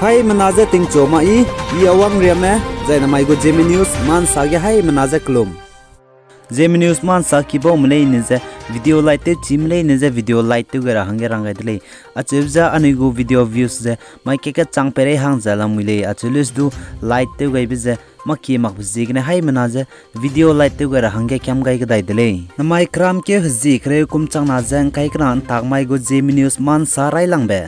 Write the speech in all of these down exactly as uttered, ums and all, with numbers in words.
Haimena je tingchu ma i, i Awang Riame, zai namai gu Zeme News ma nsa ge haimena je kelum. Zeme News ma nsa kibau me leine ze video like tew chi me leine ze video like tew gai ra hangge rang gai de lei. Acheu ze anui gu video views ze mai keke chang peirei hang ze lamui lei. Acheu lus du like tew gaibe ze mâ kie makbe ziegene haimena ze video like tew gai ra hangge kiam gai kedai de lei. Namai keram keu hezi kereu kum changna ze ngkai kena ntak mai gu Zeme News ma nsa railangbe.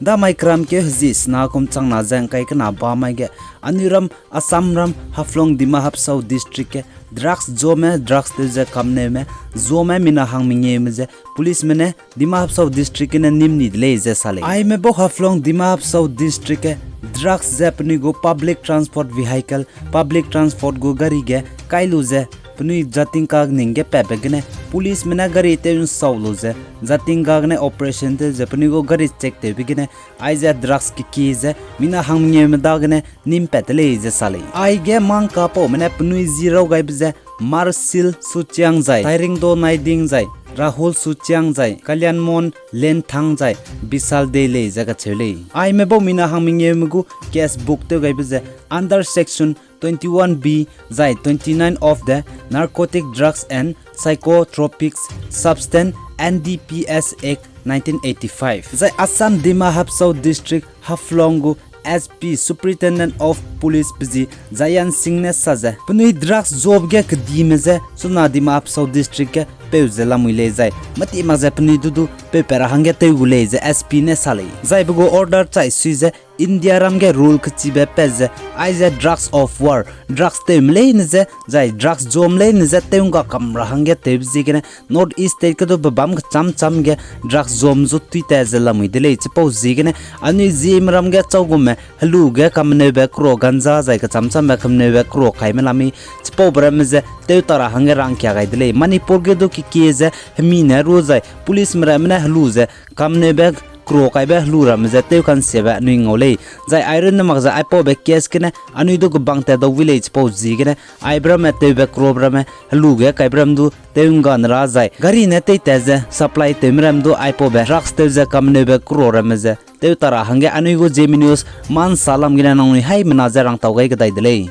Damai keram keu hezi sena kum changna ze ngkai kena ba mai ge, anui ram Assam ram Haflong Dima Hasao District ge drugs zome drugs tew ze kamneume, zome mina hang mengeume ze policeme ne Dima Hasao District gene nim ni de lei ze sa lei. Aime bau Haflong Dima Hasao District ge drugs ze penui gu public transport vehicle, public transport gu gari ge kai lu ze penui Jatingka ning ge patbe gene policeme ne gari tew nsau lu ze Jatingka gene operation tew ze penui gu gari check tewbe gene aize drugs kekie ze mina hang mengeume dagene nim pat de lei ze sa lei. Aige mangkapaume ne penui zi raw gaibe ze Marsil Suchiang zai, Tairingdo Naiding zai, Rahul Suchiang zai, Kalyanmon Lenthang zai, Bisal Dey lei ze kacheu lei. Aime bau mina hang mengeume gu case book tew gaibe ze under section twenty-one B zai twenty-nine of the Narcotic Drugs and Psychotropics Substance N D P S Act nineteen eighty-five. Zai Assam Dima Hasao District Haflong gu S P, Superintendent of Police pe zi Jayant Singh ne sa ze penui drugs zobe ge kedime ze chuna Dima Hasao District ge peu ze lamui lei zai mati mak ze penui du du peu pat ra hangge tew gu lei ze S P ne sa lei. Zai pe gu order chai sui ze India ram ge rule kechibe pat ze aize drugs of war, drugs tewme leine ze zai drugs zome leine ze tew ngga kam ra hangge tewbe ziegene North East state ge du pe bam kecham cham ge drugs zome zu tui tat ze lamui de lei. Chipau ziegene anui Zeme ram ge chau gume helu ge kameneube kro ganja zai kecham chambe kameneube kro kaime lamui chipaube ramme ze tew ta ra hangge rangkia gai de lei. Manipur ge du kekie ze hemi ne ru zai policeme ramme ne helu ze kameneube kro kaibe helu ramme ze tew kansiabe anui ngau lei. Zai airun ne mak ze aipaube case gene anui du kebang tat dau wi lei. Chipau ziegene aibe ramme tewbe krobe ramme helu ge kaibe ram du tew ngga ne ra zai gari ne tei tat ze supply tewme ram du aipaube drugs tew ze kameneube kro ramme ze tew ta ra hangge anui gu Zeme News ma nsa lam gene nangnui haimena ze rangtau gai kedai de lei.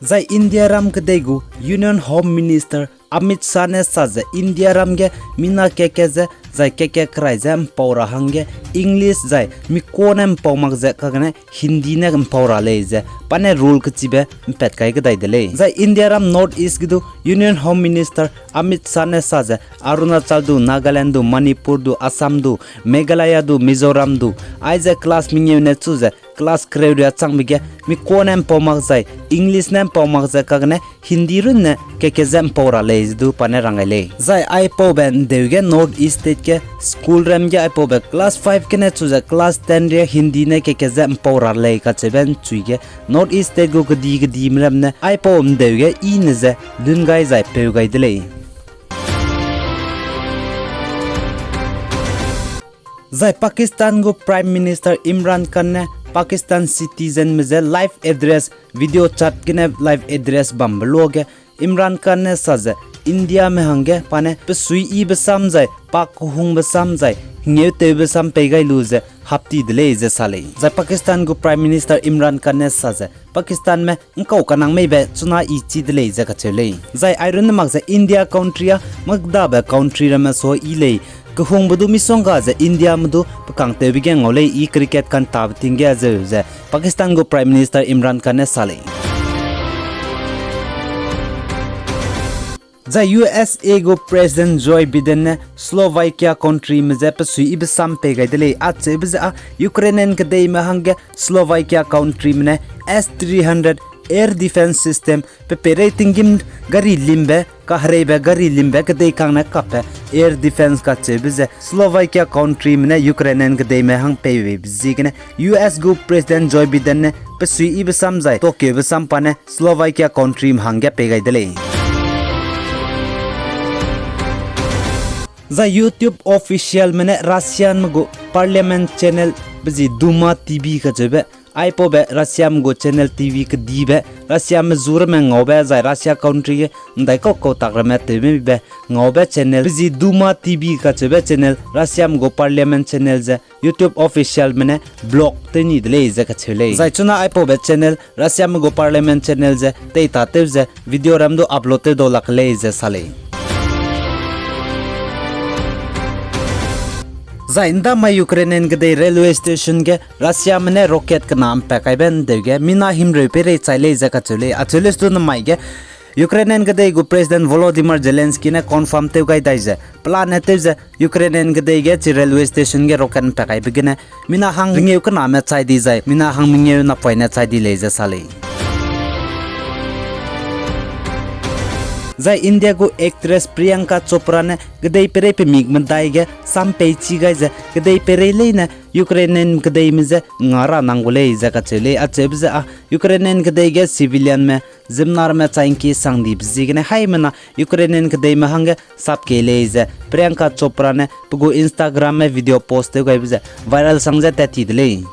Zai India ram kedei gu Union Home Minister Amit Shah ne sa ze India ram ge mina keke ze zai keke kerai ze mpau ra hangge English zai mi ka ne mpau mak ze kagene Hindi ne mpau ra lei ze pa ne rule kechibe mpat kai kedai de lei. Zai India ram North East ge du Union Home Minister Amit Shah ne sa ze Arunachal du, Nagaland du, Manipur du, Assam du, Meghalaya du, Mizoram du, aize class mengeu ne chu ze class kereu ria changbe ge mi ka ne mpau mak zai English ne mpau mak ze kagene Hindi runne keke ze mpau ra lei ze du pa ne rang gai lei. Zai aipaube ndeu ge North East state ge school ram ge aipaube class five gene chu ze class ten ria Hindi ne keke ze mpau ra lei kacheube nchui ge North East state gu kedi kedime ram ne aipau ndeu ge i ne ze lun gai zai peu gai de lei. Zai Pakistan gu Prime Minister Imran Khan ne Pakistan citizenme ze live address video chat gene live address bambe luage Imran Khan ne sa ze Indiame hangge pa ne pe suiyibe sam zai pa kehungbe sam zai hengeu tewbe sam pei gai lu ze hap ti de lei ze sa lei. Zai Pakistan gu Prime Minister Imran Khan ne sa ze Pakistanme ngkau kanang meibe chuna i chi de lei ze kacheu lei. Zai airunne mak ze India country a makdabe country ramme sa i lei. Kehungbe du misongga ze Indiame du pe kangtewbe ge ngau lei, i cricket kantabe ting ge zeu ze Pakistan gu Prime Minister Imran Khan ne sa lei. Zai U S A gu President Joe Biden ne Slovakia countryme je pe suiyibe sam pei gai de lei, acheube ze â Ukrainian kedeime hangge Slovakia countryme ne S three hundred air defense system pe peirei tinggîm gari limbe, kahereibe gari limbe kedei kang ne kapbe air defense kacheube ze Slovakia countryme ne Ukrainian kedeime hang pei beibe ziegene U S gu President Joe Biden ne pe suiyibe sam zai tokeube sam pa ne Slovakia countryme hangge pei gai de lei. Zai YouTube officialme ne Russianme gu Parliament channel be zi Duma T V kacheube Aipaube Russiame gu channel T V kedibe, Russiame zu ramme ngaube zai Russia country ge ndaikau kau tak ramme tewmebibe ngaube channel, pe zi Duma T V kacheube channel, Russiame gu parliament channel ze YouTube officialme ne block tew ni de lei ze kacheu lei. Zai chuna aipaube channel, Russiame gu parliament channel ze teitatew ze video ram du upload tew dau lak lei ze sa lei. Zai ndamai Ukrainian kedei railway station ge Russiame ne rocket kena mpat kaibe ndeu ge mina himreu peirei chai lei ze kacheu lei. Acheu lestu namai ge Ukrainian kedei gu President Volodymyr Zelensky ne confirm tew gai dai ze, pelane tew ze Ukrainian kedei ge chi railway station ge rocket mpat kaibe gene mina hang mengeu kename chai di zai mina hang mengeu napoine chai di lei ze sa lei. Zai India gu actress Priyanka Chopra ne kedei peirei pemik medai ge sam peichi gai ze kedei peirei leine Ukrainian kedeime je nga ra nang gu lei ze kacheu lei. Acheube ze â Ukrainian kedei ge civilianme ziemmename chai ngki sang dibe ziegene haimena Ukrainian kedeime hangge sapkei lei ze Priyanka Chopra ne pe gu Instagramme video post tew gaibe ze viral sang ze tat ti de lei.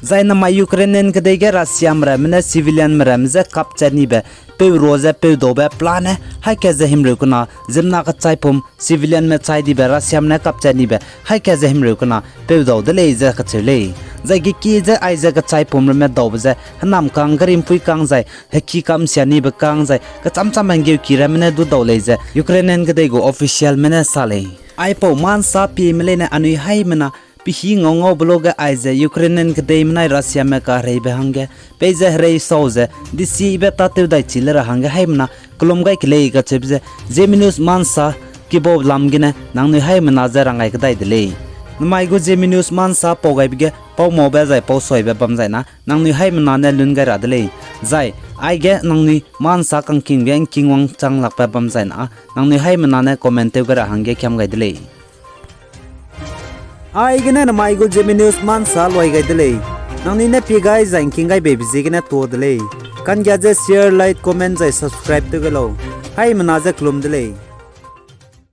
Zai namai Ukrainian kedei ge Russiame ramme ne civilianme ramme je kapchat nibe peu ro ze peudaube pelane haika ze himreu kena ziemmena kechaipum civilianme chai dibe Russiame ne kapchat nibe haika ze himreu kena peudau de lei ze kacheu lei. Zai geki ze aize kechaipum ramme daube ze hênam kang, garimpui kang zai heki kamsia nibe kang zai kechamcham hangeuki ramme ne du dau lei ze Ukrainian kedei gu officialme ne sa lei. Aipau mansa pieme leine anui haimena pehî ngau ngaube luge aize Ukrainian kedeime nai Russiame kahereibe hangge peize herei sau ze desibe tâtew dai chi le ra hangge haimena kelum gai ke lei kacheube ze Zeme News mansa kibau lam gene nangnui haimena je rang gai kedai de lei. Namai gu Zeme News mansa pau gaibe ge pau maube zai pau suaibe bam zai na nangnui haimena ne lun gai ra de lei. Zai aige nangnui mansa kangkingbe ngking wangchang lakbe bam zai na nangnui haimena ne comment tew gai ra hangge kiam gai de lei. Aigene namai gu Zeme News mansa luai gai de lei. Nangnui ne pie gai zai ngking gai beibe ziegene tuâ de lei. Kanggia ze share, like, comment zai subscribe tew gai lau. Haimena je kelum de lei.